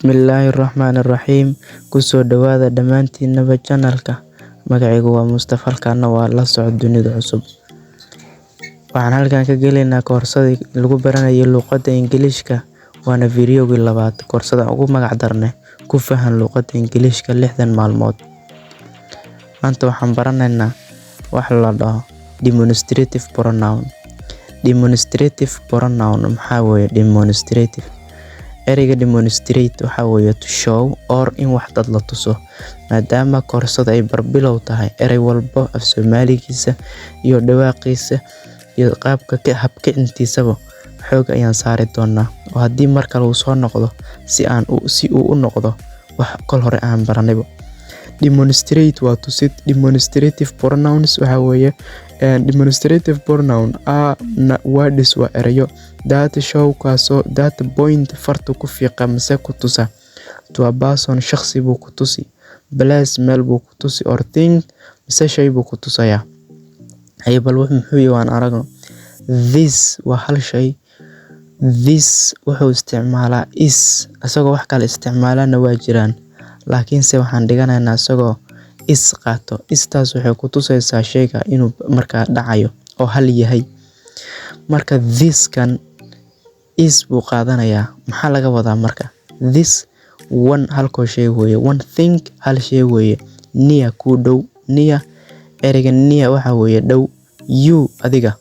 Bismillaahi Raxmaani Raxiim. Kusoo dhawaada dhammaantiinaba channelka. Magacaygu waa Mustafa, halkaana waa La Socod Dunida Cusub. Waxaan halkan ka gelaynaa koorsadii lagu baranayay luqadda Ingiliishka, waana fiidiyowgii labaad. Koorsada ugu magac darnay "Ku Fahan Luqadda Ingiliishka 60 Maalmood". Maanta waxaan baranaynaa wax la dhaho demonstrative pronoun. Demonstrative pronoun maxaa weeye? Demonstrative, ereyga demonstrate waxaa weeye to show or in wax dad la tuso. Maadaama koorsada ay barbilow tahay, erey walbo af Soomaaligiisa iyo dhawaaqiisa iyo qaabka habkicintiisaba xoog ayaan saari doonaa, oo haddii mar kale uu soo noqdo si uu u noqdo wax kol hore aan baranayba. Demonstrate waa tusid. Demonstrative pronouns waxaa weeye, demonstrative pronoun are words, waa erayo, that show, kaasoo, that point, farta ku fiiqa mise ku tusa, to a person, shakhsi buu ku tusi, place, meel buu ku tusi, or thing, mise shay buu ku tusayaa. Haye, bal muxuu yahay waan aragno. This waa hal shay. This wuxuu isticmaalaa is, isagoo wax kale isticmaalana waa jiraan, laakiinse waxaan dhiganaynaa isagoo is qaato. Istaas waxay ku tusaysaa shayga inuu markaa dhacayo oo hal yahay. Marka this kan is buu qaadanayaa. Maxaa laga wadaa marka? This one, halkoo shay weeye. One thing, hal shay weeye. Near, kuu dhow. Near, ereyga near waxa weeye dhow. You, adiga.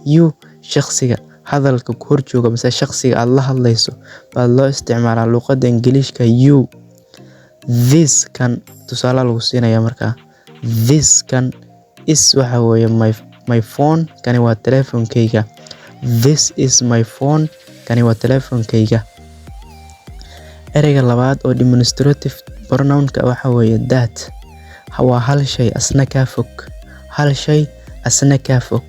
You, shakhsiga hadalka ku hor jooga mise shakhsiga aad la hadlayso baa loo isticmaalaa luqadda Ingiliishka you. This kan tusaale lagu siinaya markaa. This kan is waxa weeye my phone, kani waa telefoonkayga. This is my phone, kani waa telefoonkayga. Ereyga labaad oo demonstrative pronoun-ka waxa weeye that. Waa hal shay asna kaa fog. Hal shay asna kaa fog.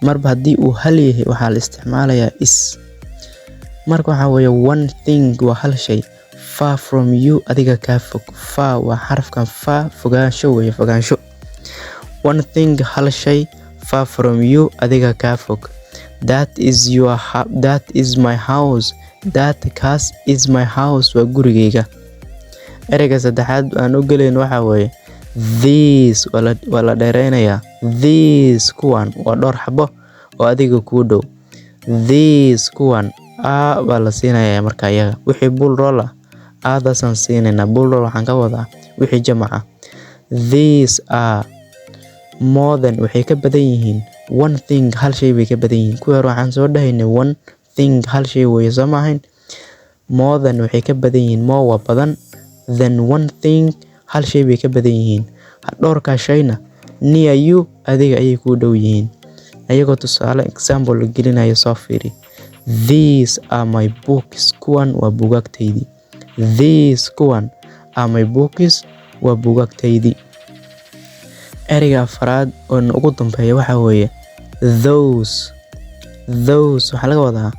Marba haddii uu hal yahay, waxaa la isticmaalayaa is. Marka waxaa weeye one thing, waa hal shay, far from you, adiga kaa fog. Far waa xarafkan far, fogaansho weeye, fogaansho. One thing, hal shay, far from you, adiga kaa fog. That is my house. That, kaas, is my house, waa gurigayga. Ereyga saddexaad aan u gelayn waxa weeye these. Waa la dheereynayaa. These, kuwan, waa dhowr xabo oo adiga kuu dhow. These, kuwan, are baa la siinayaa marka iyaga. Wixii plural ah are-daasaan siinaynaa. Plural waxaan ka wadaa wixii jamac ah. These are more than, waxay ka badan yihiin, one thing, hal shay bay ka badan yihiin. Kuwii hore waxaan soo dhahaynay one thing, hal shay weeye, soo ma ahayn? More than, waxay ka badan yihiin, more waa badan, than one thing, hal shay bay ka badan yihiin. Dhowrkaa shayna near you, adiga ayay kuu dhow yihiin. Ayagoo tusaale example la gelinayo soo fiiri. These are my books. Kuwan waa buugaagtaydii. These, kuwan, are my books, waa buugaagtaydii. Ereyga afraad oo ugu dambeeya waxa weeye those. Those waxaa laga wadaa,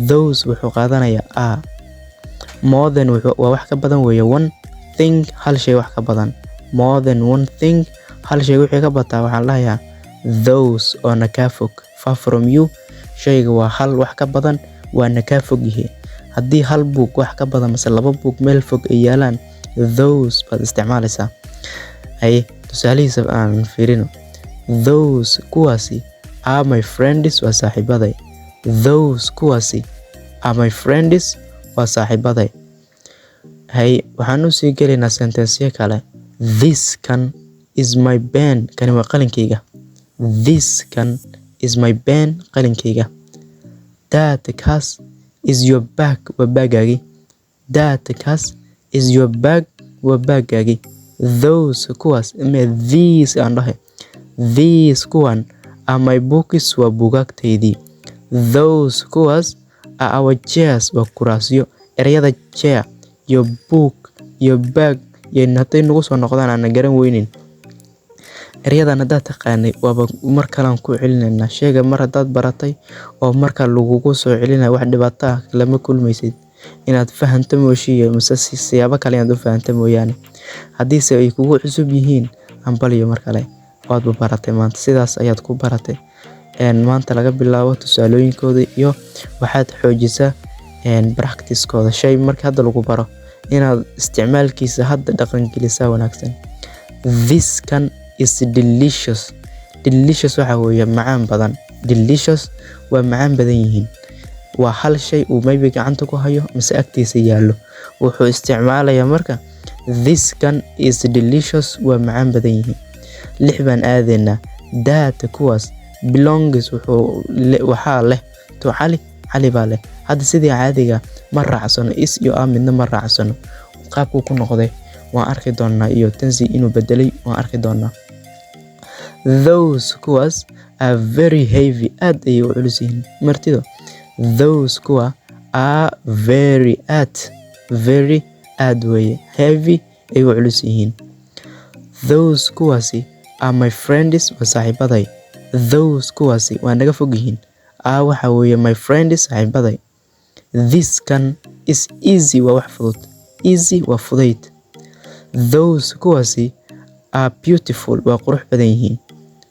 those wuxuu qaadanayaa are. More than, waa wax ka badan weeye, one thing, hal shay wax ka badan. More than one thing, hal shay wixii ka bataa waxaa la dhahayaa those, oona kaa fog, far from you. Shayga waa hal wax ka badan, waana kaa fog yihiin. Haddii hal buug wax ka badan mise laba buug meel fog ay yaalaan, those baad isticmaalaysaa. Haye, tusaalihiisa aan fiirino. Those, kuwaasi, are my friends, waa saaxiibaday. Those, kuwaasi, are my friends, waa saaxiibaday. Hay, waxaan u sii gelaynaa sentence kale. This, kan, is my pen, kani waa qalinkayga. This, kan, is my pen, qalinkayga. That, kaas, is your bag, waa baagaagii. That, kaas, is your bag, waa baagaagii. Those, kuwaas, ime these aan dhahay. These, kuwan, are my books, waa buugaagtaydii. Those, kuwaas, are our chairs, waa kuraasyo. Ereyada chair iyo book iyo bag iyo hadday nagu soo noqdaan aan garan weynin. Ereyadan haddaad taqaanay, waaba mar kale ku celinaynaa. Sheyga mar haddaad baratay oo marka lagugu soo celinayo, wax dhibaato ah lama kulmaysid. Inaad fahanto mooshiyo mise siyaabo kale inaad u fahanto mooyaane. Haddiise ay kugu cusub yihiin, hambaliyo mar kale, waadba baratay maanta. Sidaas ayaad ku baratay. Maanta laga bilaabo tusaalooyinkooda iyo waxaad xoojisaa. Practice-kooda shay marka hadda lagu baro, inaad isticmaalkiisa hadda dhaqangelisaa wanaagsan. This kan is delicious. Delicious waxa weeye macaan badan. Delicious waa macaan badan yihiin. Waa hal shay uu maybe gacanta ku hayo mise agtiisa yaallo. Wuxuu isticmaalayaa marka "this kan is delicious", waa macaan badan yihiin. Lix baan aadaynaa. That kuwaas belongs wuxuu waxaa leh to Cali, Cali baa leh. Hadda sidii caadiga ma raacsano is iyo a, midna ma raacsano. Qaabkuu ku noqday waan arki doonaa, iyo tense inuu bedelay waan arki doonaa. Those kuwaas are very heavy, aad ayay u culus yihiin martido. Those kuwa are very, aad, very aad weeye, heavy ay u culus yihiin. Those kuwaasi are my friends, waa saaxiibaday. Those kuwaasi waa naga fog yihiin. Are waxa weeye my friends, saaxiibaday. This kan is easy, waa wax fudud. Easy waa fudayd. Those kuwaasi are beautiful, waa qurux badan yihiin.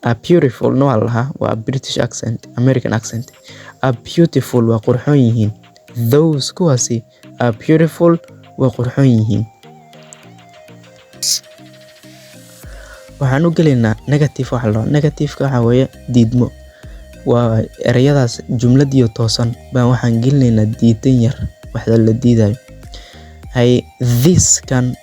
Are beautiful no waa lahaa, waa British accent, American accent. Are beautiful, waa qurxoon yihiin. Those kuwaasi are beautiful, waa qurxoon yihiin. Waxaan u gelaynaa negative. Waxa la dhaho negative-ka waxa weeye diidmo. Waa ereyadaas jumladiyo toosan baan waxaan gelinaynaa diidan yar, waxda la diidayo. Hay, this kan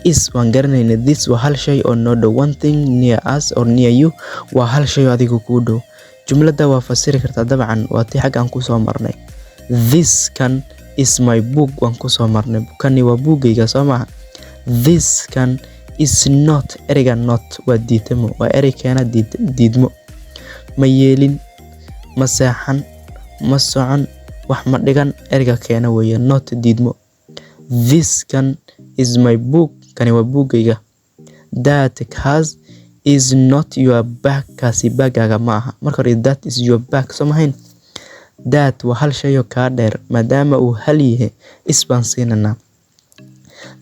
is waan garanaynaa. This waa hal shay oo noo dhow, one thing near us or near you, waa hal shay oo adiga kuu dhow. Jumladda waa fasiri kartaa dabcan, waa tii xagga aan kusoo marnay. This kan is my book waan kusoo marnay. Kani waa buuggayga, soo maaha? This kan is not, ereyga not waa diidmo, waa erey keena diidmo. Ma yeelin, ma seexan, ma socon, wax ma dhigan, ereyga keena weeye not, diidmo. This kan is my book, kani waa buuggayga. That kaas is not your bag, kaasi baagaaga ma aha. Marka hore "that is your bag" soo mahayn? That waa hal shay oo kaa dheer, maadaama uu hal yahay is baan siinanaa.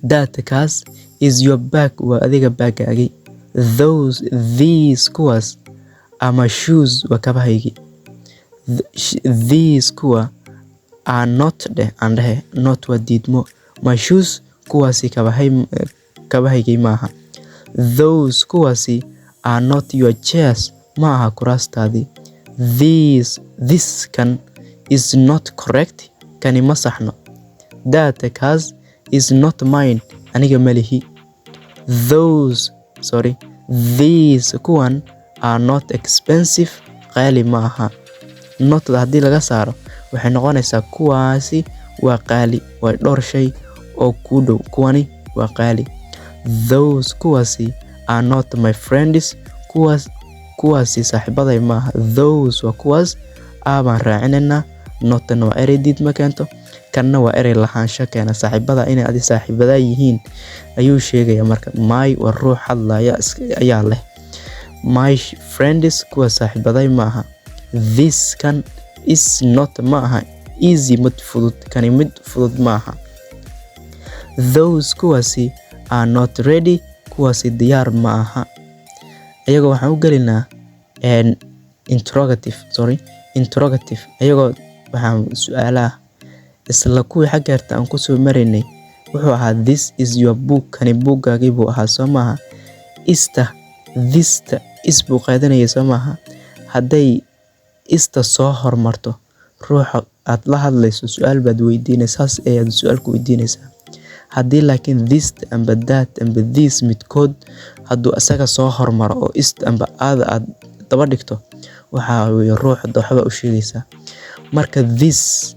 That kaas is your bag, waa adiga baagaagii. Those, these kuwaas are my shoes, waa kabahaygii. These kuwa are not dheh, aan dhehe not waa diidmo. My shoes, kuwaasi kabahaygii maaha. Those kuwaasi are not your chairs, ma aha kuraastaadii. These, this kan is not correct, kani ma saxno. That kaas is not mine, aniga ma lihi. Those, sorry, these kuwan are not expensive, qaali ma aha. Not-da haddii laga saaro waxay noqonaysaa kuwaasi waa qaali, waa dhowr shay oo kuu dhow, kuwani waa qaali. Those kuwaasi are not my friends, kuwaasi saaxiibaday maaha. Those waa kuwaas, a baan raacinaynaa. Not-na waa erey diidma keento, kanna waa erey lahaansho keena. Saaxiibada inay adi saaxiibadaa yihiin ayuu sheegaya. Marka my waa ruux hadlaya ayaa leh. My friends, kuwa saaxiibaday maaha. This kan is not ma aha easy, mid fudud, kani mid fudud maaha. Those kuwaasi are not ready, kuwaasi diyaar ma aha. Iyagoo waxaan u gelinaa interrogative, sorry, interrogative. Iyagoo waxaan su'aalaha isla kuwii xagga harta aan kusoo maraynay. Wuxuu ahaa "this is your book", kani buuggaagii buu ahaa, soo maaha? Is-ta, this-ta is buu qaadanayay, soo maaha? Hadday is-ta soo hormarto, ruuxa aad la hadlayso su'aal baad weydiinaysaa, saas ayaad su'aal ku weydiinaysaa. Haddii laakiin this amba that amba these midkood hadduu asaga soo hormaro oo is-ta amba aada aad daba dhigto, waxaa weeye ruuxa waxba u sheegaysaa. Marka this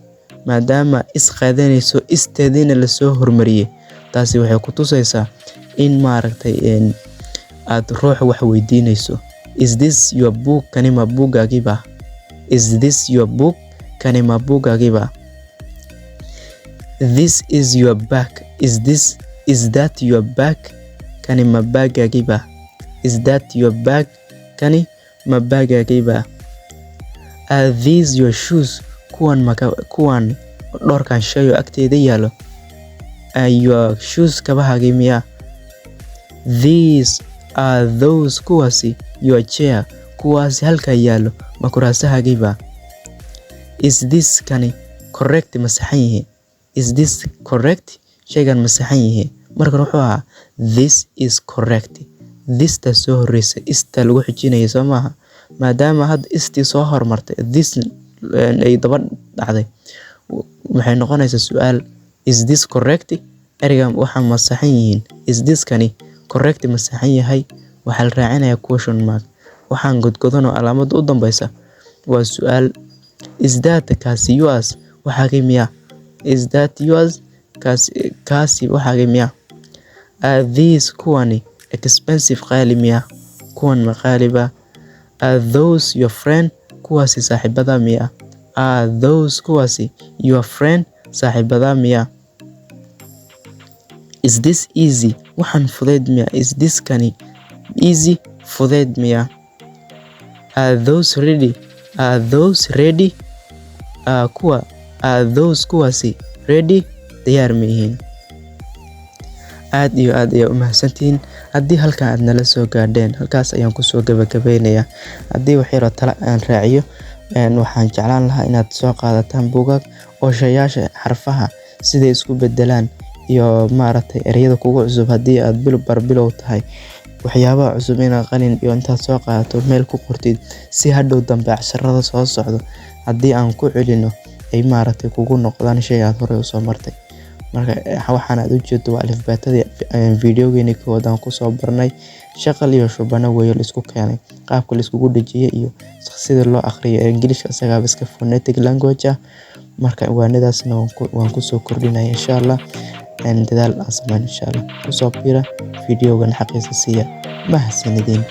maadaama is qaadanayso, is-teediina lasoo hormariyay, taasi waxay ku tusaysaa in maaragtay aad ruuxa wax weydiinayso. Is this your book? Kani ma buuggaagii ba? Is this your book? Kani ma buuggaagii ba? This is your bag. Is that your bag? Kani ma baagaagii ba? Is that your bag? Kani ma baagaagii ba? Are these your shoes? Kuwan ma kuwan dhowrkan shay oo agteeda yaalo, are your shoes, kabahaagii miyaa? These are those kuwaasi your chair, kuwaasi halkaa yaalo ma kuraasahaagii ba? Is this kani Correct, ma saxan yihiin? Is this correct? Shaygan ma saxan yihiin? Markan wuxuu ahaa "This is correct." This-ta soo horeysa, is-ta lagu xijinaya, soo maaha? Maadaama hadda is-tii soo hormartay, this ay daba dhacday, waxay noqonaysaa su'aal. Is this correct? Ereygan waxa ma saxan yihiin? Is this, kani, correct, ma saxan yahay? Waxaa la raacinayaa question mark. Waxaan godgodan oo calaamadda u dambeysa waa su'aal. Is that, kaasi, yours, waxaagii miyaa? Is that yours? Kaasi waxaagii miyaa? Are these, kuwani, expensive, qaali miyaa? Kuwan ma qaali ba? Are those your friend? Kuwaasi saaxiibada miyaa? Are those, kuwaasi, your friend, saaxiibada miyaa? Is this easy? Waxaan fudeyd miyaa? Is this, kani, easy, fudeyd miyaa? Are those ready? Are those ready? Kuwa, are those, kuwaasi, ready, diyaar ma yihiin? Aad iyo aad ayaa u mahadsantihiin haddii halkan aad nala soo gaadheen. Halkaas ayaan kusoo gabagabeynayaa. Haddii wax yaroo tala aan raaciyo, waxaan jeclaan lahaa inaad soo qaadataan buugaag oo shayaasha xarfaha siday isku bedelaan iyo maaragtay ereyada kugu cusub, haddii aad bil barbilow tahay, waxyaabaha cusub inaad qalin iyo intaad soo qaadato meel ku qortid, si hadhow dambe casharada soo socdo haddii aan ku celino ay maaragtay kugu noqdaan shay aad horey usoo martay. Marka waxaan aad ujeedo waa alifbaatadii videogeeni koowaad aan kusoo barnay. Shaqal iyo shubano weeye la isku keenay, qaabka la iskugu dhejiyay iyo sida loo akhriyo. Ingiliishka isagaaba iska phonetic language ah. Marka waanadaasna waan kusoo kordhinaya, insha Allah. Dadaal aan sameyn, insha Allah. Kusoo biira videogan, xaqiisa siiya. Mahadsanidin.